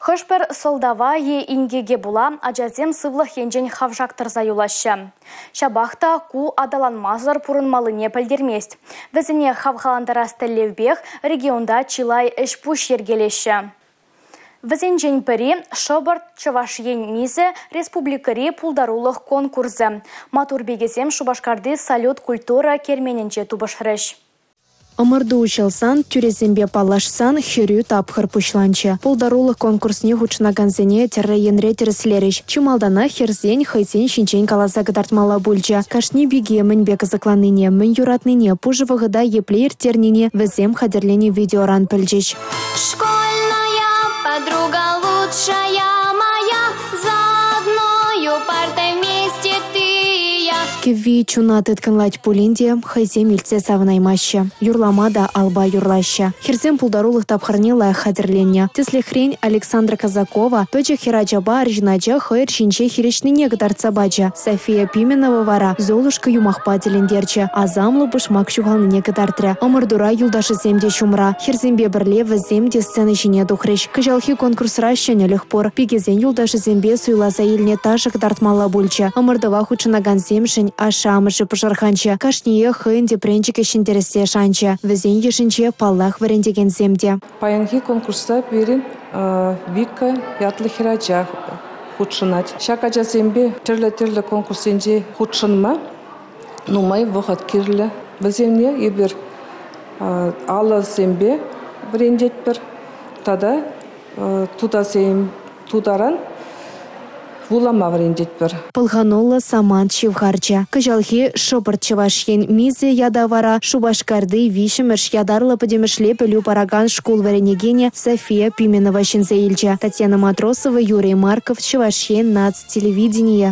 Хӑш-пӗр сӑлтава е инкеке пула ачасем сывлӑх енчен хавшак тӑрса юлаҫҫӗ. Ҫапах та ку аталанмасӑр пурӑнмаллине пӗлтермест. Вӗсене хавхалантарас тӗллевпех регионта чылай ӗҫ-пуҫ йӗркелеҫҫӗ. Вӗсенчен пӗри «Шӑпӑрт Чӑваш Ен мисӗ» республикӑри пултарулӑх конкурсӗ. Маттур пикесем Шупашкарти «Салют» культура керменӗнче тупӑшрӗҫ. Ӑмӑрту уҫӑлсан, тӳресемпе паллашсан хӗрӳ тапхӑр пуҫланчӗ. Пултарулӑх конкурсне хутшӑнакансене тӗрлӗ енре тӗрӗслерӗҫ. Чи малтанах хӗрсен хӑйсен ҫинчен каласа кӑтартмалла пулчӗ. Кашни пике мӗнпе кӑсӑкланнине, мӗн юратнине, пушӑ вӑхӑта епле ирттернине вӗсем хатӗрленӗ видеоран пӗлчӗҫ. Школьная подруга лучшая моя, за одною партой вместе ты и я. Кӗвви чуна тыткӑнлать пулин те хӑйсем илтсе савӑнаймаҫҫӗ. Юрлама та алпа юрлаҫҫӗ. Хӗрсем пултарулӑх тапхӑрне лайӑх хатӗрленнӗ. Тӗслӗхрен, Александра Казакова пӗчӗк хӗрачапа арҫын ача хӑйӑр ҫинче хирӗҫнине кӑтартса пачӗ. София Пименова вара «Золушка» юмахпа тӗлӗнтерчӗ, асамлӑ пушмак ҫухалнине кӑтартрӗ. Ӑмӑртура юлташӗсем те ҫумра. Хӗрсемпе пӗрле вӗсем те сцена ҫине тухрӗҫ. Кӑҫалхи конкурсра ҫӗнӗлӗх пур. Пикесен юлташӗсемпе суйласа илнӗ ташӑ кӑтартмалла пулчӗ. Ӑмӑртӑва хутшӑнакансемшӗн ашшӗ-амӑшӗ пӑшӑрханчӗ. Кашниех хӑйӗн тӗпренчӗкӗ ҫӗнтерессе шанчӗ. Вӗсен йышӗнче, паллах, вӗрентекенсем те. Паянхи конкурсра пирӗн Вика ятлӑ хӗрача хутшӑнать. Ҫак ачасемпе тӗрлӗ-тӗрлӗ конкурссенче хутшӑнма нумай вӑхӑт кирлӗ. Вӗсене эпир алӑсемпе вӗрентетпӗр тата тутасем тутаран вулама вӗрентетпӗр. Пӑлхануллӑ самант ҫывхарчӗ. Кӑҫалхи «Шӑпӑрт Чӑваш Ен мисӗ» ята вара Шупашкарти виҫҫӗмӗш ятарлӑ пӗтӗмӗшле пӗлӳ паракан шкул вӗренекенӗ София Пименова ҫӗнсе илчӗ. Татьяна Матросова, Юрий Марков, Чӑваш Ен наци телевиденийӗ.